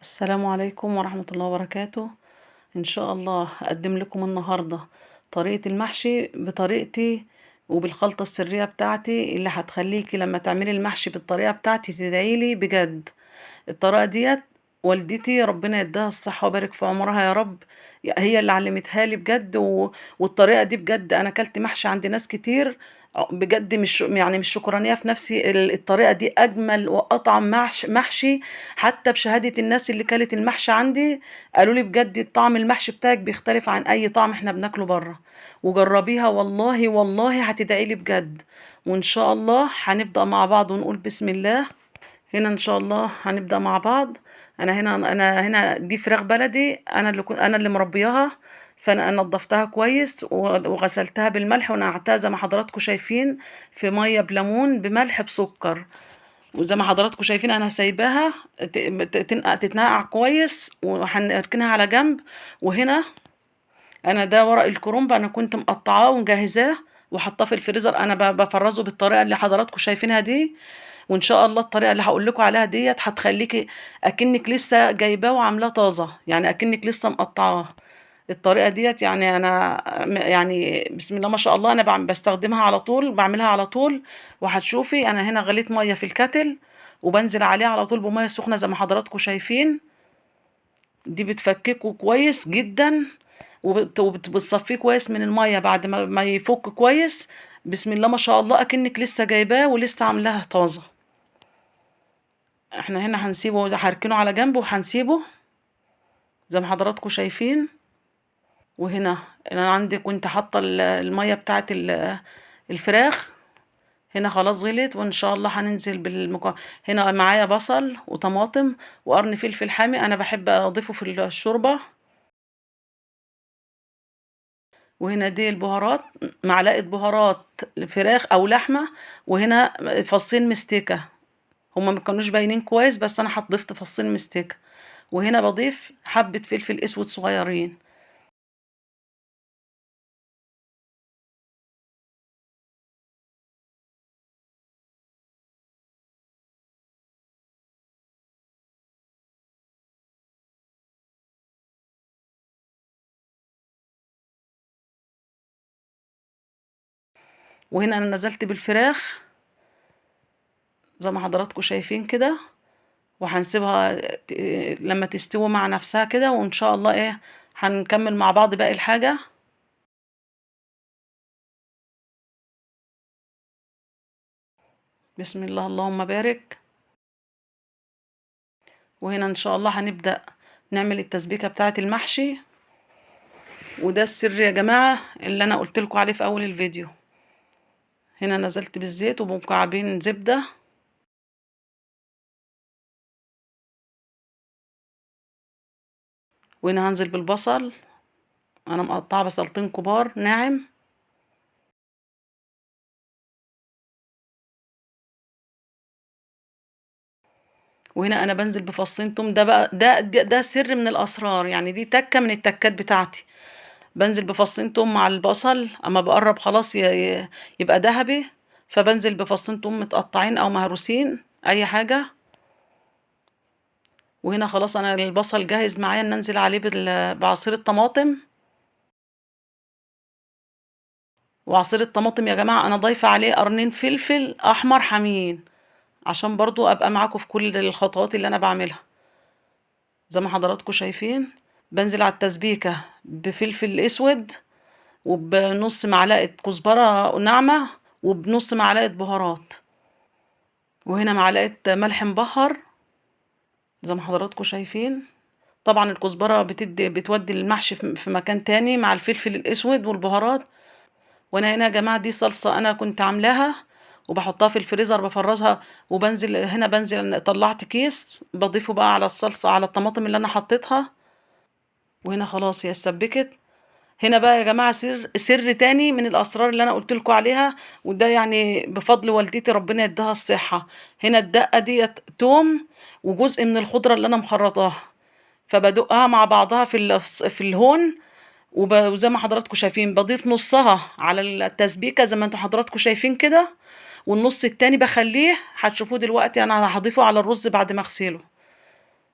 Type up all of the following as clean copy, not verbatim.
السلام عليكم ورحمة الله وبركاته. إن شاء الله هقدم لكم النهاردة طريقة المحشي بطريقتي وبالخلطة السرية بتاعتي اللي هتخليكي لما تعملي المحشي بالطريقة بتاعتي تدعيلي بجد. الطريقة ديت والدتي ربنا يديها الصحة ويبارك في عمرها يا رب، هي اللي علمتها لي بجد. والطريقة دي بجد أنا أكلت محشي عند ناس كتير بجد، مش شكرانية في نفسي. الطريقة دي أجمل وأطعم محشي، حتى بشهادة الناس اللي كلت المحشي عندي قالوا لي بجد طعم المحشي بتاعك بيختلف عن أي طعم احنا بناكله بره. وجربيها والله والله هتدعي لي بجد. وإن شاء الله هنبدأ مع بعض ونقول بسم الله. هنا إن شاء الله هنبدأ مع بعض. أنا هنا دي فراخ بلدي، أنا اللي مربياها، فأنا نظفتها كويس وغسلتها بالملح ونقعتها زي ما حضراتكم شايفين في مية بليمون بملح بسكر. وزي ما حضراتكم شايفين أنا سايباها تتنقع كويس وهنركنها على جنب. وهنا أنا ده ورق الكرنب أنا كنت مقطعاه ومجهزاه وحطاه في الفريزر. أنا بفرزه بالطريقة اللي حضراتكم شايفينها دي، وإن شاء الله الطريقة اللي هقول لكم عليها ديت هتخليكي أكنك لسه جايباه وعاملاه طازة، يعني أكنك لسه مقطعاه. الطريقة ديت يعني أنا يعني بسم الله ما شاء الله أنا بستخدمها على طول، بعملها على طول. وهتشوفي أنا هنا غليت مية في الكتل وبنزل عليها على طول بمية سخنة زي ما حضراتكم شايفين. دي بتفككه كويس جدا وبتصفيه كويس من المية بعد ما يفك كويس. بسم الله ما شاء الله أكنك لسه جايباه ولسه عاملاها طازة. احنا هنا هنسيبه، هركنه على جنب وهنسيبه زي ما حضراتكم شايفين. وهنا انا عندي كنت حاطه المية بتاعه الفراخ هنا خلاص غليت، وان شاء الله هننزل بالمكون. هنا معايا بصل وطماطم وقرن فلفل حامي انا بحب اضيفه في الشوربة. وهنا دي البهارات، معلقه بهارات فراخ او لحمه، وهنا فصين مستكه، هما ما كانوش باينين كويس بس انا هضيفت فصين مستكه. وهنا بضيف حبه فلفل اسود صغيرين. وهنا انا نزلت بالفراخ زي ما حضراتكم شايفين كده، وهنسيبها لما تستوي مع نفسها كده، وان شاء الله هنكمل مع بعض باقي الحاجة. بسم الله اللهم بارك. وهنا ان شاء الله هنبدأ نعمل التسبيكة بتاعة المحشي، وده السر يا جماعة اللي انا قلت لكم عليه في اول الفيديو. هنا نزلت بالزيت وبمكعبين زبدة. وهنا هنزل بالبصل، انا مقطعه بصلتين كبار ناعم. وهنا انا بنزل بفصين توم، ده بقى ده سر من الاسرار، يعني دي تكه من التكات بتاعتي. بنزل بفصين توم مع البصل، اما بقرب خلاص يبقى ذهبي، فبنزل بفصين توم متقطعين او مهروسين اي حاجة. وهنا خلاص انا البصل جاهز معايا ان انزل عليه بعصير الطماطم. وعصير الطماطم يا جماعة انا ضايفه عليه قرنين فلفل احمر حاميين، عشان برضو ابقى معاكم في كل الخطوات اللي انا بعملها. زي ما حضراتكم شايفين بنزل على التسبيكه بفلفل اسود وبنص معلقه كزبره ناعمة وبنص معلقه بهارات، وهنا معلقه ملح مبهر زي ما حضراتكم شايفين. طبعا الكزبره بتودي المحشي في مكان تاني مع الفلفل الاسود والبهارات. وانا هنا يا جماعة دي صلصه انا كنت عاملاها وبحطها في الفريزر بفرزها، وبنزل هنا طلعت كيس بضيفه بقى على الصلصه على الطماطم اللي انا حطيتها. وهنا خلاص هي اتسبكت. هنا بقى يا جماعة سر تاني من الاسرار اللي انا قلت لكم عليها، وده بفضل والدتي ربنا يديها الصحة. هنا الدقة ديت توم وجزء من الخضرة اللي انا مخرطاها، فبدقها مع بعضها في الهون. وزي ما حضراتكم شايفين بضيف نصها على التسبيكه زي ما انتم حضراتكم شايفين كده، والنص التاني بخليه هتشوفوه دلوقتي انا هضيفه على الرز بعد ما اغسله.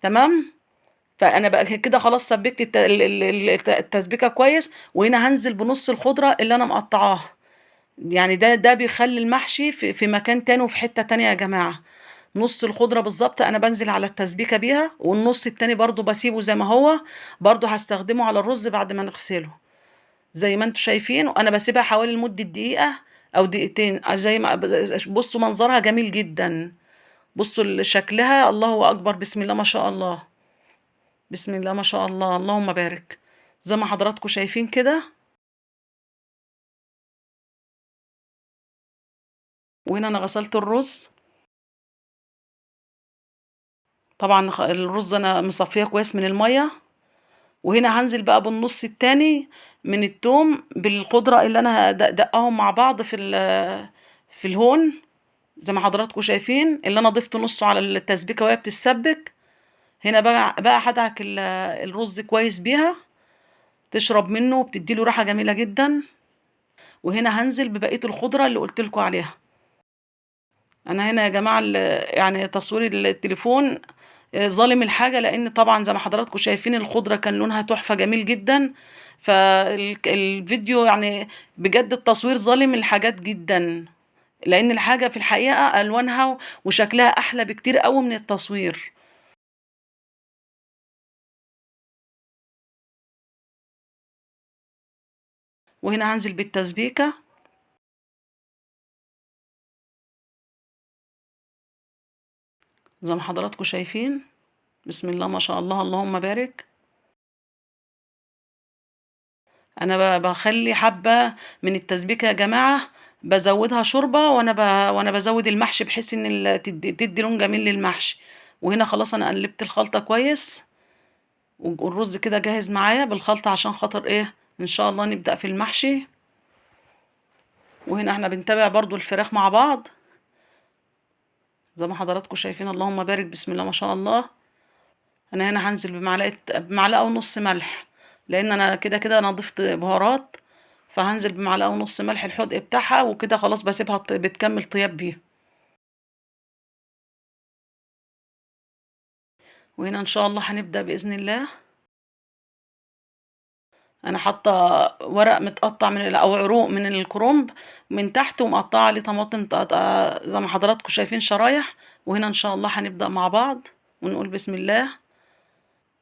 تمام. فانا بقى كده خلاص سبكت التسبيكه كويس. وهنا هنزل بنص الخضرة اللي انا مقطعاها، يعني ده بيخلي المحشي في مكان تاني وفي حتة تانية يا جماعة. نص الخضرة بالظبط انا بنزل على التسبيكه بيها، والنص التاني برضو بسيبه زي ما هو، برضو هستخدمه على الرز بعد ما نغسله زي ما انتم شايفين. وانا بسيبها حوالي لمدة دقيقة او دقيقتين، زي ما بصوا منظرها جميل جدا، بصوا شكلها الله اكبر، بسم الله ما شاء الله، بسم الله ما شاء الله، اللهم بارك، زي ما حضراتكم شايفين كده. وهنا انا غسلت الرز، طبعا الرز انا مصفيه كويس من المية. وهنا هنزل بقى بالنص التاني من التوم بالخضره اللي انا دقاهم مع بعض في الهون زي ما حضراتكم شايفين، اللي انا ضفت نصه على التسبيكه وهي بتتسبك. هنا بقى هدعك الرز كويس بيها، تشرب منه وبتدي له ريحه جميلة جدا. وهنا هنزل ببقية الخضرة اللي قلت لكم عليها. انا هنا يا جماعة تصوير التليفون ظالم الحاجة، لان طبعا زي ما حضراتكم شايفين الخضرة كان لونها تحفة جميل جدا، فالفيديو بجد التصوير ظالم الحاجات جدا، لان الحاجة في الحقيقة الوانها وشكلها احلى بكتير قوي من التصوير. وهنا هنزل بالتسبيكه، زي ما حضراتكم شايفين، بسم الله ما شاء الله اللهم بارك. انا بخلي حبه من التسبيكه يا جماعة بزودها شوربة وانا بزود المحشي، بحيث ان تدي لون جميل للمحشي. وهنا خلاص انا قلبت الخلطة كويس، والرز كده جاهز معايا بالخلطه عشان خاطر ايه ان شاء الله نبدا في المحشي. وهنا احنا بنتابع برضو الفراخ مع بعض زي ما حضراتكم شايفين، اللهم بارك بسم الله ما شاء الله. انا هنا هنزل بمعلقه ونص ملح، لان انا كده كده انا ضفت بهارات، فهنزل بمعلقه ونص ملح الحدق بتاعها، وكده خلاص بسيبها بتكمل طياب بيها. وهنا ان شاء الله هنبدا باذن الله. انا حاطه ورق متقطع من او عروق من الكرنب من تحت، ومقطعه عليه طماطم زي ما حضراتكم شايفين شرايح. وهنا ان شاء الله هنبدا مع بعض ونقول بسم الله.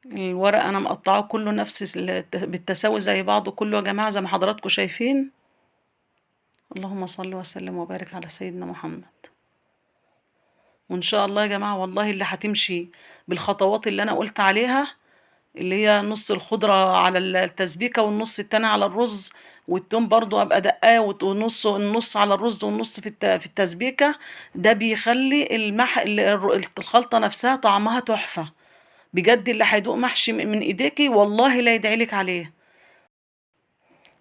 الورق انا مقطعه كله نفس بالتساوي زي بعضه كله يا جماعة زي ما حضراتكم شايفين. اللهم صل وسلم وبارك على سيدنا محمد. وان شاء الله يا جماعة والله اللي هتمشي بالخطوات اللي انا قلت عليها، اللي هي نص الخضرة على التسبيكة والنص التاني على الرز، والتوم برضو ابقى دقاه، ونص النص على الرز والنص في التسبيكة، ده بيخلي الخلطة نفسها طعمها تحفة بجد. اللي هيدوق محشي من ايديكي والله لا يدعي لك عليه.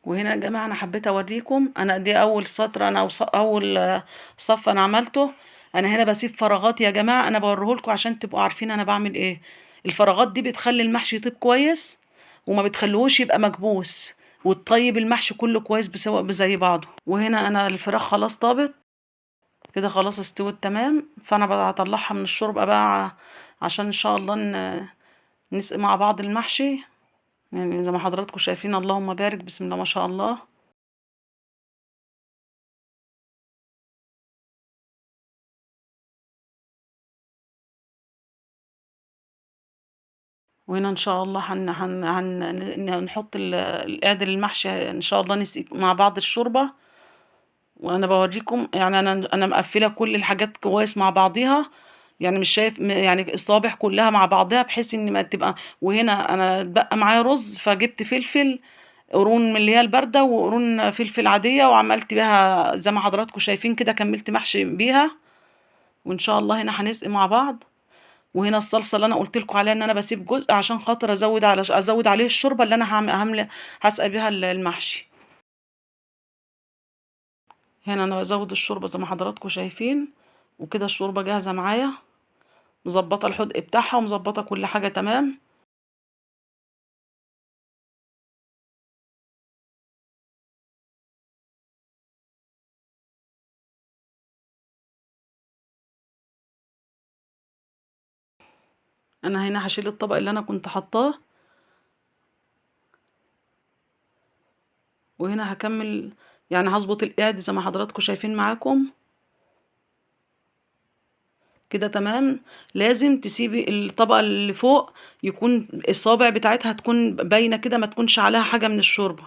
وهنا يا جماعة انا حبيت اوريكم، انا دي اول سطر انا اول صف انا عملته. انا هنا بسيب فراغات يا جماعة، انا بوريهولكم عشان تبقوا عارفين انا بعمل ايه. الفراغات دي بتخلي المحشي يطيب كويس وما بتخليهوش يبقى مكبوس، وتطيب المحشي كله كويس زي بعضه. وهنا انا الفراخ خلاص طابت كده، خلاص استوت تمام، فانا بقى هطلعها من الشوربة بقى عشان ان شاء الله نسقي مع بعض المحشي. زي ما حضراتكم شايفين اللهم بارك بسم الله ما شاء الله. وهنا ان شاء الله نحط القعد المحشي ان شاء الله، نسقي مع بعض الشوربة. وانا بوريكم انا مقفلة كل الحاجات كويس مع بعضيها، مش شايف الصوابع كلها مع بعضها، بحيث ان ما تبقى. وهنا انا اتبقى معايا رز، فجبت فلفل قرون من اللي هي البارده وقرون فلفل عادية، وعملت بيها زي ما حضراتكم شايفين كده، كملت محشي بيها. وان شاء الله هنا هنسقي مع بعض. وهنا الصلصه اللي انا قلت لكم عليها ان انا بسيب جزء عشان خاطر ازود عليه الشوربة اللي انا هسقي بيها المحشي. هنا انا بزود الشوربة زي ما حضراتكم شايفين، وكده الشوربة جاهزة معايا، مظبطه الحدق بتاعها ومظبطه كل حاجة تمام. انا هنا هشيل الطبق اللي انا كنت حطاه، وهنا هكمل يعني هظبط القعد زي ما حضراتكم شايفين معاكم كده. تمام. لازم تسيبي الطبقة اللي فوق يكون الصابع بتاعتها تكون باينة كده، ما تكونش عليها حاجة من الشوربة،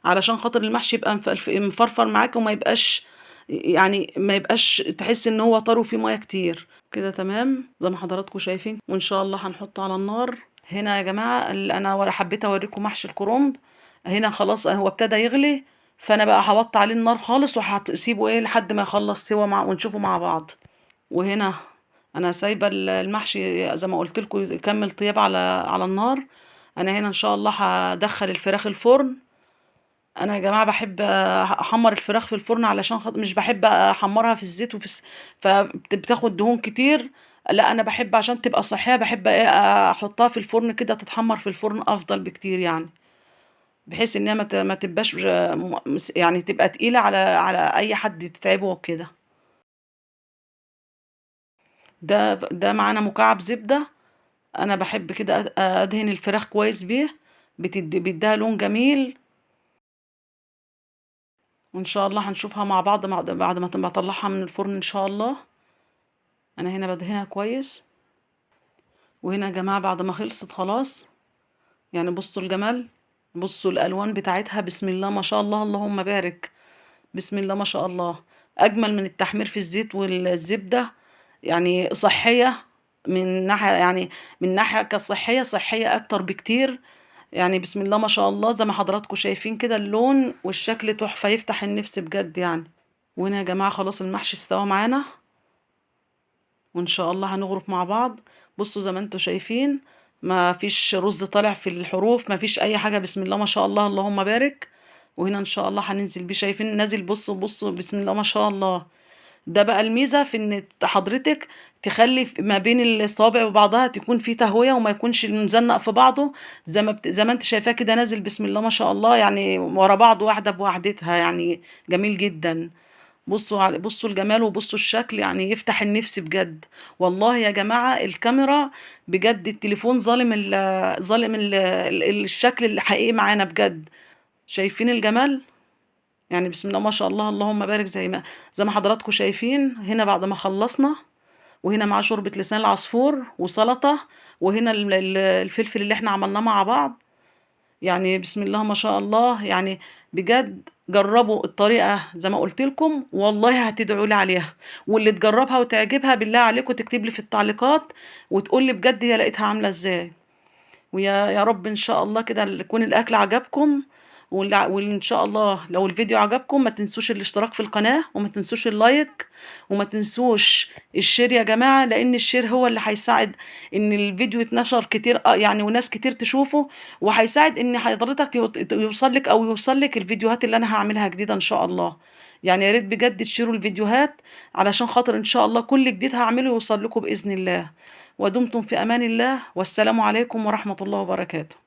علشان خاطر المحشي يبقى مفرفر معاك، وما يبقاش يعني ما يبقاش تحس ان هو طري وفيه مية كتير كده. تمام زي ما حضراتكم شايفين. وان شاء الله هنحطه على النار. هنا يا جماعة انا حبيت اوريكم محشي الكرنب. هنا خلاص هو ابتدى يغلي، فانا بقى هوطي عليه النار خالص وهسيبه ايه لحد ما يخلص سوا ونشوفه مع بعض. وهنا انا سايبه المحشي زي ما قلت لكم يكمل طياب على النار. انا هنا ان شاء الله هدخل الفراخ الفرن. انا يا جماعة بحب احمر الفراخ في الفرن علشان مش بحب احمرها في الزيت فبتاخد دهون كتير. لا انا بحب عشان تبقى صحية، بحب ايه احطها في الفرن كده تتحمر في الفرن افضل بكتير، يعني بحيث انها ما تبقاش يعني تبقى تقيلة على اي حد تتعبه وكده. ده معانا مكعب زبدة. انا بحب كده ادهن الفراخ كويس بيه، بيديها لون جميل. وان شاء الله هنشوفها مع بعض بعد ما اطلعها من الفرن ان شاء الله. انا هنا بدهنها كويس. وهنا يا جماعة بعد ما خلصت خلاص، يعني بصوا الجمال، بصوا الالوان بتاعتها، بسم الله ما شاء الله، اللهم بارك، بسم الله ما شاء الله. اجمل من التحمير في الزيت والزبده، يعني صحية من ناحية، يعني من ناحية كصحيه، صحية اكتر بكتير. يعني بسم الله ما شاء الله زي ما حضراتكم شايفين كده اللون والشكل تحفة، يفتح النفس بجد يعني. وهنا يا جماعة خلاص المحشي استوى معانا، وان شاء الله هنغرف مع بعض. بصوا زي ما انتم شايفين ما فيش رز طالع في الحروف، ما فيش اي حاجة، بسم الله ما شاء الله اللهم بارك. وهنا ان شاء الله هننزل بيه، شايفين نازل، بصوا بصوا بسم الله ما شاء الله. ده بقى الميزة في ان حضرتك تخلي ما بين الصوابع وبعضها تكون في تهوية وما يكونش مزنق في بعضه، زي ما انت شايفاه كده نازل بسم الله ما شاء الله، يعني ورا بعض واحدة بوحدتها، يعني جميل جدا. بصوا الجمال وبصوا الشكل، يعني يفتح النفس بجد. والله يا جماعة الكاميرا بجد، التليفون ظالم الشكل الحقيقي معانا بجد. شايفين الجمال؟ يعني بسم الله ما شاء الله اللهم بارك. زي ما حضراتكم شايفين هنا بعد ما خلصنا، وهنا مع شوربة لسان العصفور وسلطة، وهنا الفلفل اللي احنا عملناه مع بعض. يعني بسم الله ما شاء الله، يعني بجد جربوا الطريقة زي ما قلت لكم، والله هتدعوا لي عليها. واللي تجربها وتعجبها بالله عليكم تكتب لي في التعليقات وتقول لي بجد هي لقيتها عاملة ازاي. ويا رب ان شاء الله كده يكون الاكل عجبكم، وان شاء الله لو الفيديو عجبكم ما تنسوش الاشتراك في القناة، وما تنسوش ال like، وما تنسوش ال share يا جماعة، لان ال share هو اللي هيساعد ان الفيديو يتنشر كتير، يعني وناس كتير تشوفه، وهيساعد ان حضرتك يوصل لك او يوصل لك الفيديوهات اللي انا هعملها جديدة ان شاء الله. يعني يا ريت بجد تشيروا الفيديوهات علشان خاطر ان شاء الله كل جديد هعمله يوصل لكم باذن الله. ودمتم في امان الله، والسلام عليكم ورحمة الله وبركاته.